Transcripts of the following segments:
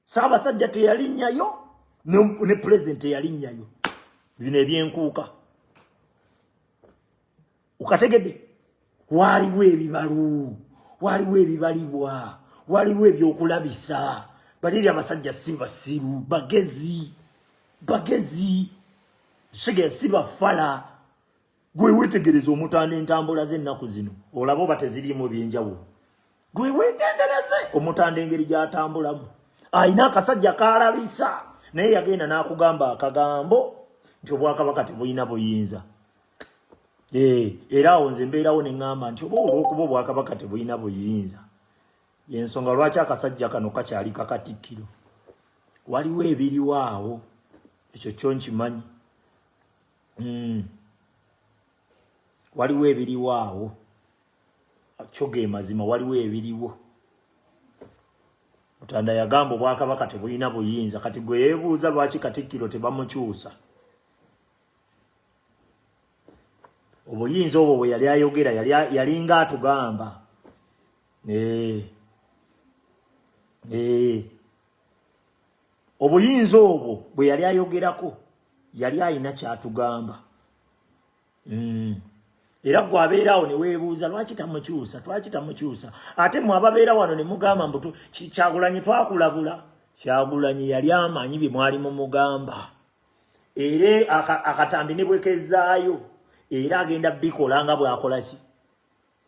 Ssaabasajja teyalinnyayo ne pulezidenti teyalinnyayo. Bino ebyenkuuka okategedde, waliwo ebibalo, waliwo ebibalibwa, waliwo ebyokulabisa. Baliri abasajja si basiru, bagezi, bagezi sige, si bafala. Gwe wetegereza omutanda entambula z'ennaku zino, olaba oba teziriimu ebyenjawulo. Gwe wegendereze omutanda engeri gy'atambulamu, alina akasajja k'alabisa, naye yagenda n'akugamba akagambo nti obwakabaka tebulina buyinza. Eh, era awo nze mbeerawo ne ŋŋamba nti oba olw'okuba obwakabaka tebulina buyinza, yensonga lwaki akasajja kano kakyali kakatikkiro. Waliwo ebiriwo awo, ekyo kyo nkimanyi. Waliwo ebiriwo awo, kyo ge mazima, waliwo ebiriwo. Mutanda yagamba obwakabaka tebulina buyinza. Kati gwe yeebuuza lwaki katikkiro tebamukyusa. Obuyinza obwo bwe yali ayogera yalinga atugamba. Eh. Eh. Obuyinza obwo bwe yali ayogerako yali alina kyatugamba. Era gwe abeera awo ne weebuuza lwaki tamukyusa, lwaki tamukyusa. Ate mwe ababeera wano ne mugamba mbu Kyagulanyi twakulabula. Kyagulanyi yali amanyi bye mwali mumugamba, era akatambi ne bwekezzaayo era agenda bikola nga bw'akola ki,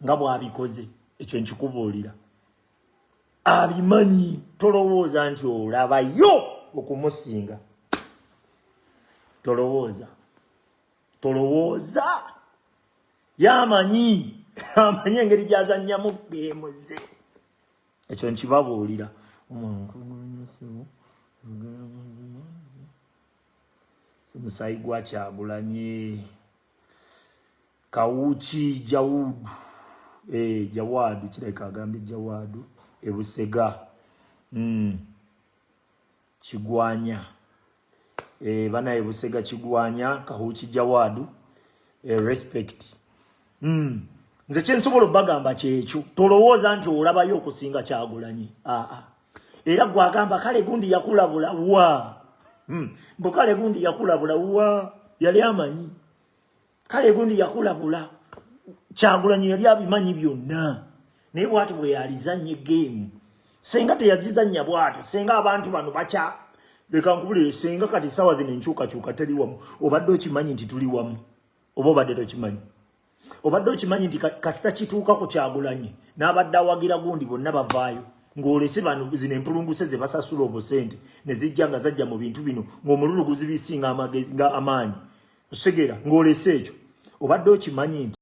nga bw'abikoze. Ekyo nkikubuulira, abimanyi. Tolowooza nti olabayo okumusinga, tolowooza, tolowooza. Yamanyi, amanyi engeri gy'azannyamu geemu ze, ekyo nkibabuulira. Musaayi gwa Kyagulanyi. Kawuki Jawudu, eh, Jawadu kirabika agambye Jawadu ebusega. Kigwanya, eh, bana ebusega Kigwanya, Kahuki Jawadu, eh, respect. Nze kyensobola obagamba kyekyo, tolowooza nti olabayo okusinga Kyagulanyi. Aa, era gwagamba kale gundi yakulabula wa. Mbu kale gundi yakulabula wa, yali amanyi. Kale gundi yakulabula. Kyagulanyi yali abimanyi byonna, naye bwati bwe yalizannye geemu. Senga teyagizannya bwatyo, senga abantu bano bakya. Leka nkubulire, senga kati sawa zino enkyukakyuka teri wamu. Obadde okimanyi nti tuli wamu, oba obadde tokimanyi? Obadde okimanyi nti kasita kituuka ku Kyagulanyi n'abadde awagira gundi bonna bavaayo, ng'olese bano zino empulunguse ze basasula obusente ne zijja nga zajja mu bintu bino ng'omululu guzibisinga amagezi nga amaanyi osegera, ng'olese ekyo. Obadde okimanyi nti